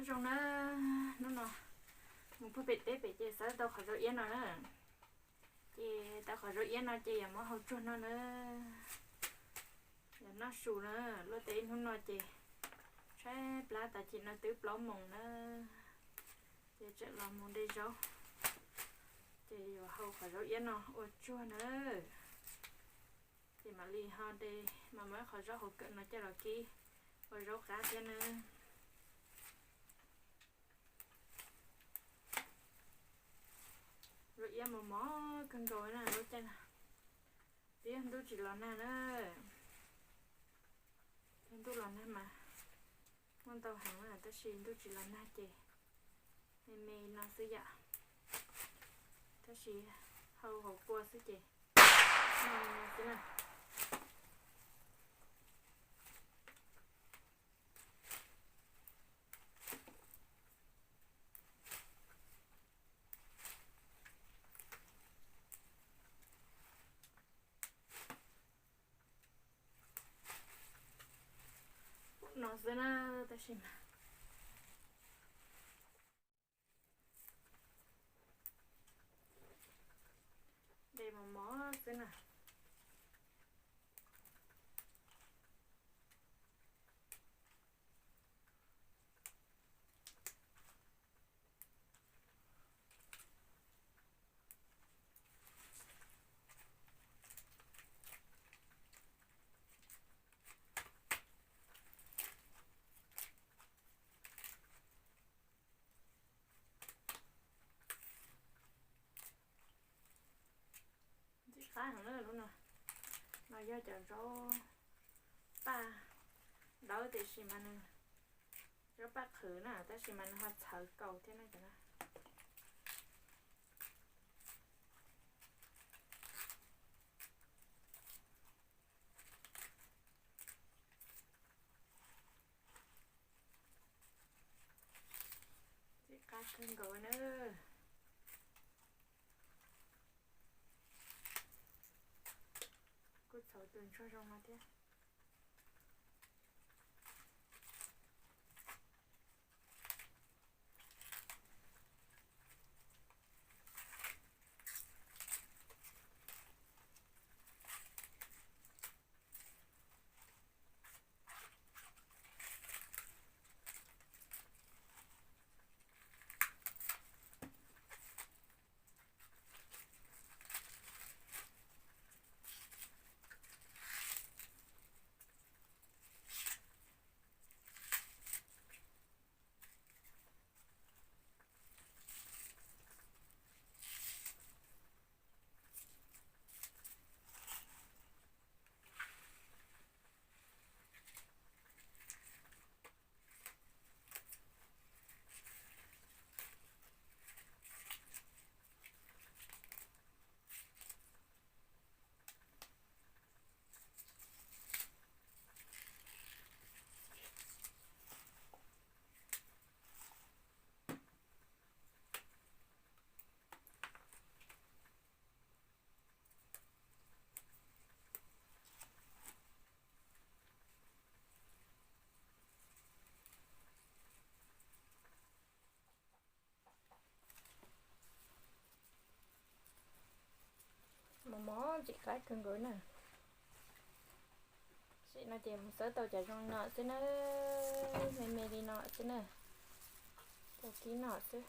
Zoo na, hnub no mus puag pem teb pem ces xawb tau qhov zaub iab no na. Ces tau qhov zaub iab no ces yuav muab hau tsuag noj na. Yuav noj su na, luaj teb ib hnub no ces tshaib plab tas, ces no twb plaub moos na. Ces tseem los mus de zaub, ces yuav hau qhov zaub iab no ua tsuag na. Ces mam li ho de, mam muab qhov zaub hauv kawm no coj los kib ua zaub qab thiab na. Zaub iab mos mos kawg nkaus na lub caij no. Twb yog ntuj tsis los nag na. Yog ntuj los nag mas muaj ntau heev na, tab sis ntuj tsis los nag ces me me no xwb yom. Tab sis hau hauv kua xwb ces no xwb na. No xwb na, tab sis mas de mos mos xwb na. Ntxim qab heev na lub no. No yog cov zaub paj dawb tiam sis mas nws, zaub paj qhwv na, tab sis mas nws ho txhawv kaus thiab na cov no. Ntxim qab kawg nkaus na. Kuj txhawv tus ntsuag zoo no thiab. Mos mos ntxim qab kawg nkaus na. Tam sim no ces mus xawb tau cov zoo li no xwb na, me me li no xwb na, tau kib no xwb.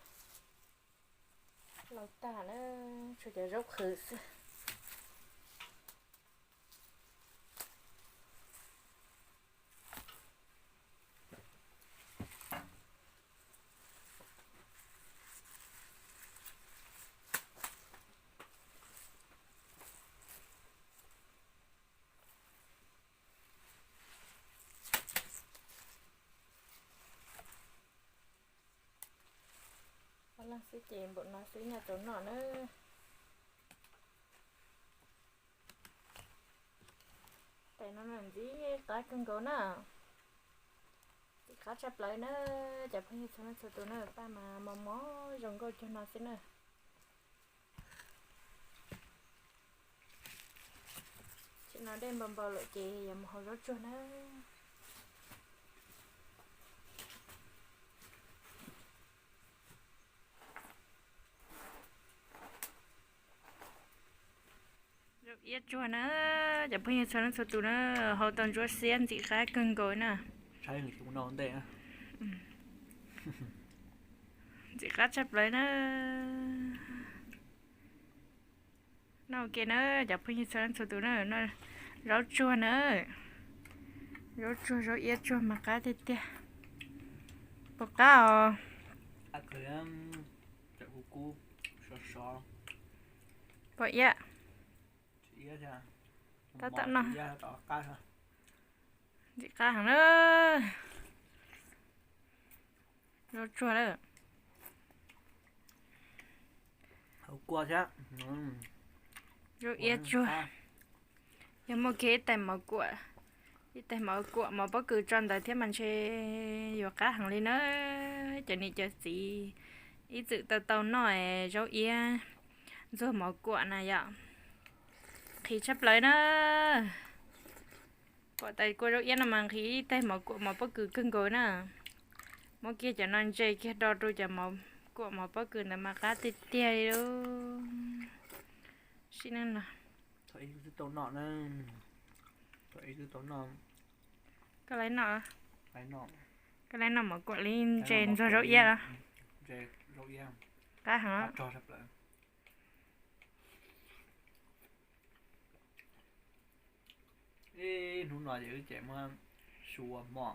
Laus tag na, tshuav cov zaub qhwv xwb. Ob leeg xwb ces npaum no xwb nyaj tau noj na. Tais no ntxim qab kawg nkaus na. Ntxim qab tshaj plaws na, cov phooj ywg txhua leej txhua tus na, paj mas mos mos zoo nkauj cuag no xwb na. Tam sim no dej npau npau lawm ces yuav mus hau zaub tsuag na. Iab tsuag na, cov phooj ywg txhua leej txhua tus na, hau tau ntsuab xiab ntxim qab kawg nkaus na. Saib nws tus no ntej na. Ntxim qab tshaj plaws na. Noj ua ke na, cov phooj ywg txhua leej txhua tus na, noj zaub tsuag na. Zaub tsuag, zaub iab tsuag mas qab tiag tiag. Puas qab os? Pom iab. Tab tom noj. Ntxim qab heev na. Zaub tsuag lawm. Zaub iab tsuag. Yog muaj kiag ib tais mov kuam, ib tais mov kuam mov pob kws tso ntawd thiab mas ntshe yuav qab heev li na. Cov niam cov txiv ib txwm tau tau noj zaub iab ntxuag mov kuam na yom. Nqhis tshaj plaws na. Kuam tais kua zaub iab no mas nqhis ib tais mov kuam mov pob kws kawg nkaus na. Muab kiag cov no ntse kiag do rau cov mov kuam mov pob kws ntawd mas qab tiag tiag li. Sib neej no. Koj laiv noj, koj laiv noj mov kuam li ntse ntxuag zaub iab los? Qab heev. Ib hnub no ces wb ces muab su ua hmo,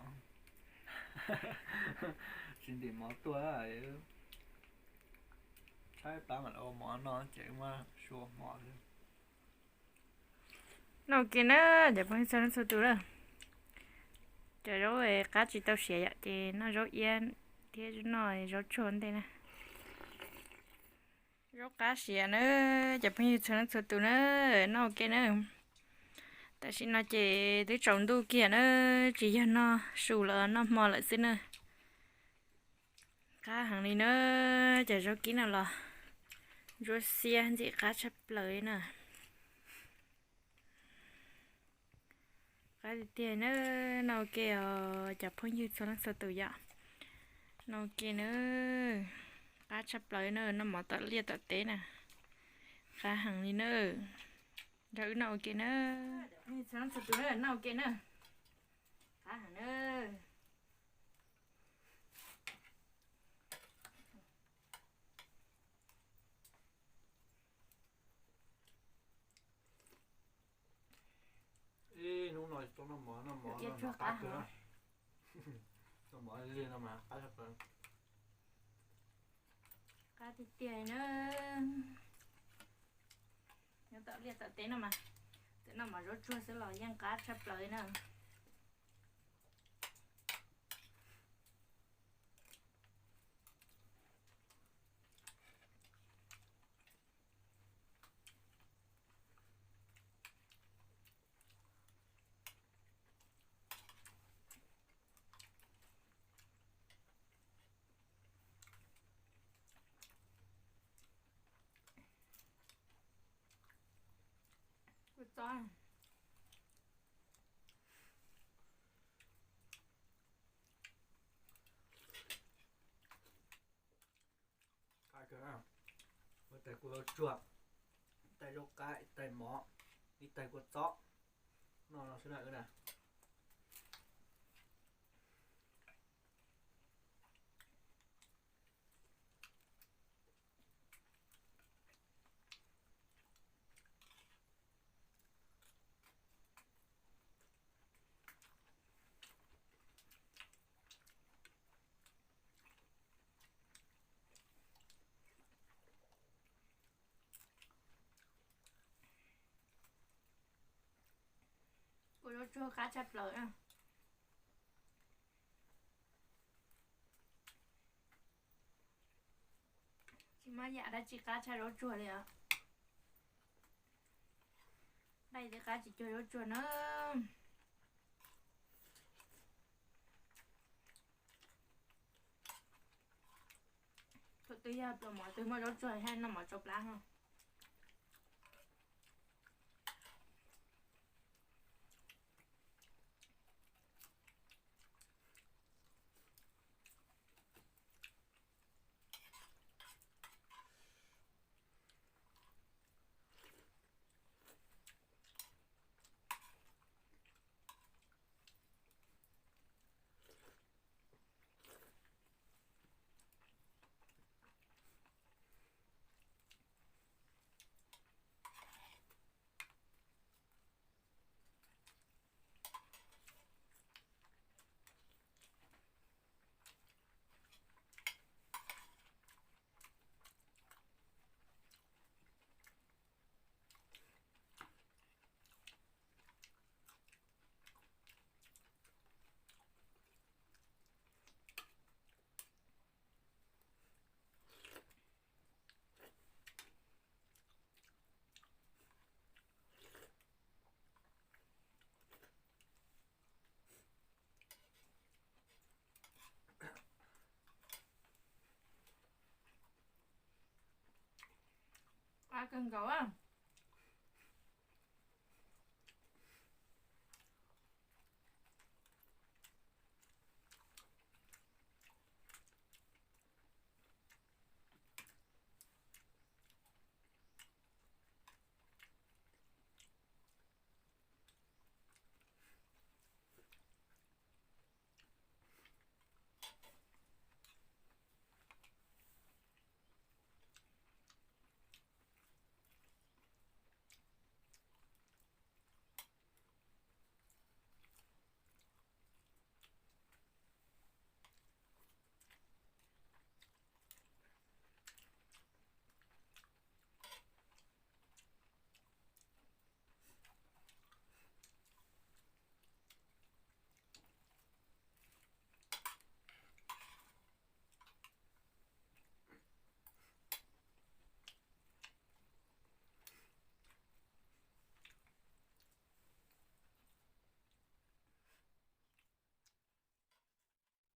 tsis ntim mov tuaj, tshaib plab mam li ua mov no ces muab su ua hmo xwb. Noj ua ke na, cov phooj ywg txhua leej txhua tus na. Cov zaub qab tsis tau siav yom ces noj zaub iab thiab noj zaub tsuag ntej na. Zaub qab siav na, cov phooj ywg txhua leej txhua tus na, noj ua ke na. Tam sim no ces twb tsaus ntuj kiag na, tsis yog noj su los noj hmo lawm xwb na. Qab heev li na, cov zaub kib no los ntsuab xiab ntxim qab tshaj plaws li na. Qab tiag tiag na, noj ua ke os cov phooj ywg txhua leej txhua tus yom. Noj ua ke na, qab tshaj plaws na, noj mov tom liaj tom teb na, qab heev li na. Nrog wb noj ua ke na, txhua leej txhua tus na, noj ua ke na, qab heev na. Ib hnub no tsis tau noj mov, noj mov no qab kawg, noj mov lig no mas qab tshaj plaws. Qab tiag tiag na. Nyob tom liaj tom teb no mas, txawm noj mov zaub tsuag xwb los yeej qab tshaj plaws li na. Kua txob. Qab kawg na. Ua tais kua tsuag, ib tais zaub qab, ib tais mov, ib tais kua txob. Noj no xwb na wb na. Kua zaub tsuag qab tshaj plaws na. Tsis muaj yam dab tsi qab tshaj zaub tsuag li os. Nqaij twb qab tsis cuag zaub tsuag na. Thaum twg yog pluas mov twg muaj zaub tsuag thiaj noj mov tsau plab no. kawg nkaus.